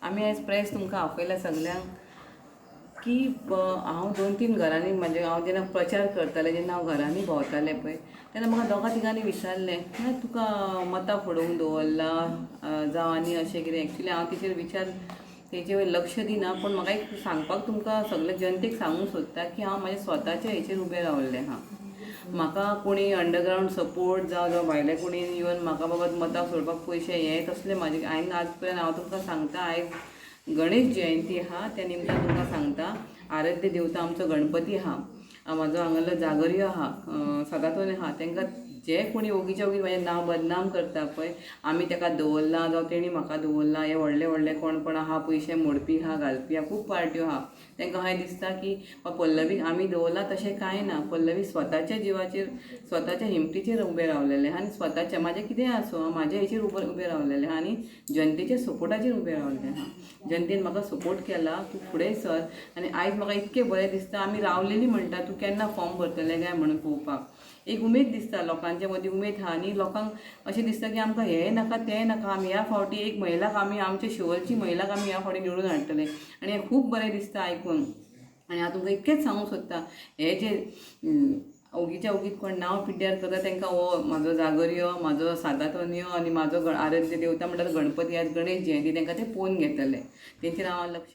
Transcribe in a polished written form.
आमी आयज प्रेस तुमकां आपयला सगल्यांक की हांव 2-3 घरांनी म्हणजे हांव जेन्ना प्रचार करतालें जेन्ना हांव घरांनी भोंवतालें पळय तेन्ना म्हाका दोगां तिगांनी विचारलें म्हळ्यार तुका मतां फोडूंक दवरला जावं आनी अशें कितें. एक्चुली हांव तेचेर विचार तेचेर लक्ष दिना, पूण म्हाका एक सांगपाक तुमकां सगळे जनतेक सांगूंक सोदता की हांव म्हाज्या स्वताच्या हेचेर उबें रावल्लें आहा. म्हाका कोणी अंडरग्रावंड सपोर्ट जावं जावं भायले कोणी येवन म्हाका बाबा मतां सोडपाक पयशे हे तसले म्हाजे हांवें आज पर्यंत हांव तुमकां सांगता आयज गणेश जयंती आहा त्या निमतान तुमकां सांगता आराध्य देवता आमचो गणपती आहा, म्हाजो हांगासरलो जागरयो आहा, सदातोनी आहा, तांकां जे कोणी ओगीच्या ओगी म्हाजें नांव बदनाम करता पळय आमी ताका दवरलां जावं तेणी म्हाका दवरलां, हे व्हडले व्हडले कोण कोण आहा पयशे मोडपी आहा घालपी आहा खूब पार्ट्यो आहा, तांकां अशें दिसता की पल्लवीक आमी दवरलां तशें कांय ना. पल्लवी स्वताच्या जिवाचेर स्वताच्या हिमतीचेर उबें रावलेलें आहा आनी स्वताच्या म्हाजें कितेंय आसूं हांव म्हाज्या हेचेर उबें रावलेलें आहा आनी जनतेच्या सपोर्टाचेर उबें रावलें आहा. जनतेन म्हाका सपोर्ट केला तूं फुडें सर आनी आयज म्हाका इतकें बरें दिसता. आमी रावलेलीं म्हणटा तूं केन्ना फॉर्म भरतलें काय म्हणून पळोवपाक एक उमेद दिसता, लोकांच्या मदीं उमेद आहा आनी लोकांक अशें दिसता की आमकां हें नाका तें नाका, आमी ह्या फावटी एक महिलाक आमी आमच्या शिवोलची महिलाक आमी ह्या फावटी निवडून हाडटले आनी हें खूब बरें दिसता आयकून. आनी हांव तुमकां इतकेंच सांगूंक सोदता हे जे ओगीच्या ओगीत कोण नांव पिड्ड्यार करता तांकां हो म्हाजो जागरयो म्हाजो सादातोनियो आनी म्हाजो आराध्य देवता म्हणटा गणपती, आज गणेश जयंती, तांकां ते पोवन घेतले तेंचेर हांव लक्ष